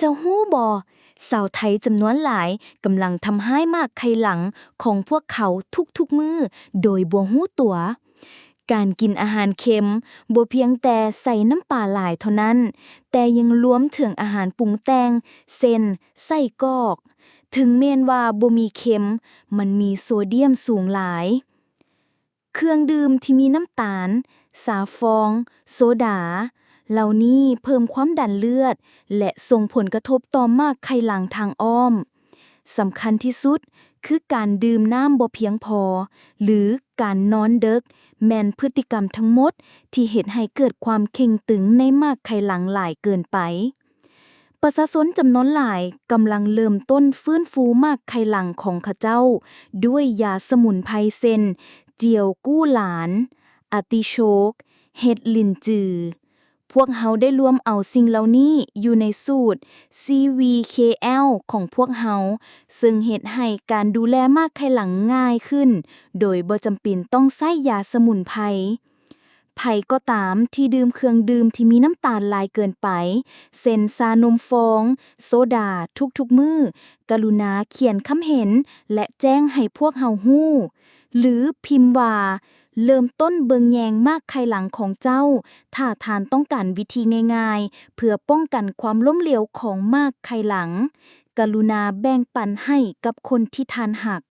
ຈົ້າຮູ້ບໍ່? ຊາວໄທຈຳນວນຫຼາຍກຳລັງທຳຮ້າຍໝາກໄຂ່ຫຼັງຂອງພວກເຂົາທຸກໆມື້ໂດຍບໍ່ຮູ້ຕົວ. ການກິນອາຫານເຄັມບໍ່ພຽງແຕ່ໃສ່ນ້ຳປາຫຼາຍເທົ່ານັ້ນ, ແຕ່ຍັງລວມເຖິງອາຫານປຸງແຕ່ງ ເຊັ່ນ ໄສ້ກອກ. ເຖິງແມ່ນວ່າບໍ່ມີເຄັມ, ມັນມີໂຊດຽມສູງຫຼາຍ. ເຄື່ອງດື່ມທີ່ມີນ້ຳຕານ, ຊາຟອງ, ໂຊດາ ເຫຼົ່ານີ້ເພີ່ມຄວາມດັນເລືອດ ແລະ ສົ່ງຜົນກະທົບຕໍ່ໝາກໄຂ່ຫຼັງທາງອ້ອມ. ສຳຄັນທີ່ສຸດຄືການດື່ມນ້ຳບໍ່ພຽງພໍ ຫຼື ການນອນເດິກ ແມ່ນພຶດຕິກຳທັງໝົດທີ່ເຮັດໃຫ້ເກີດຄວາມເຄັ່ງຕຶງໃນໝາກໄຂ່ຫຼັງຫຼາຍເກີນໄປ. ປະຊາຊົນຈຳນວນຫຼາຍກຳລັງເລີ່ມຕົ້ນຟື້ນຟູໝາກໄຂ່ຫຼັງຂອງເຂົາເຈົ້າ ດ້ວຍຢາສະໝຸນໄພເຊັ່ນ ຈຽວກູ້ຫຼານ, ອາຕິໂຊກ, ເຫັດລິນຈື. ພວກເຮົາໄດ້ລວມເອົາສິ່ງເຫຼົ່ານີ້ຢູ່ໃນສູດ ຊີ ວີ ເຄ ແອລ ຂອງພວກເຮົາ, ເຊິ່ງເຮັດໃຫ້ການດູແລໝາກໄຂ່ຫຼັງງ່າຍຂຶ້ນ ໂດຍບໍ່ຈຳເປັນຕ້ອງໃຊ້ຢາສະໝຸນໄພ. ໃຜກໍຕາມທີ່ດື່ມເຄື່ອງດື່ມທີ່ມີນ້ຳຕານຫຼາຍເກີນໄປ ເຊັ່ນ ຊານົມຟອງ, ໂຊດາ ທຸກໆມື້, ກະລຸນາຂຽນຄຳເຫັນ ແລະ ແຈ້ງໃຫ້ພວກເຮົາຮູ້ ຫຼື ພິມວ່າ ເລີ່ມຕົ້ນເບິ່ງແຍງໝາກໄຂ່ຫຼັງຂອງເຈົ້າ. ຖ້າທ່ານຕ້ອງການວິທີງ່າຍໆເພື່ອປ້ອງກັນຄວາມລົ້ມເຫຼວຂອງໝາກໄຂ່ຫຼັງ, ກະລຸນາແບ່ງປັນໃຫ້ກັບຄົນທີ່ທ່ານຮັກ.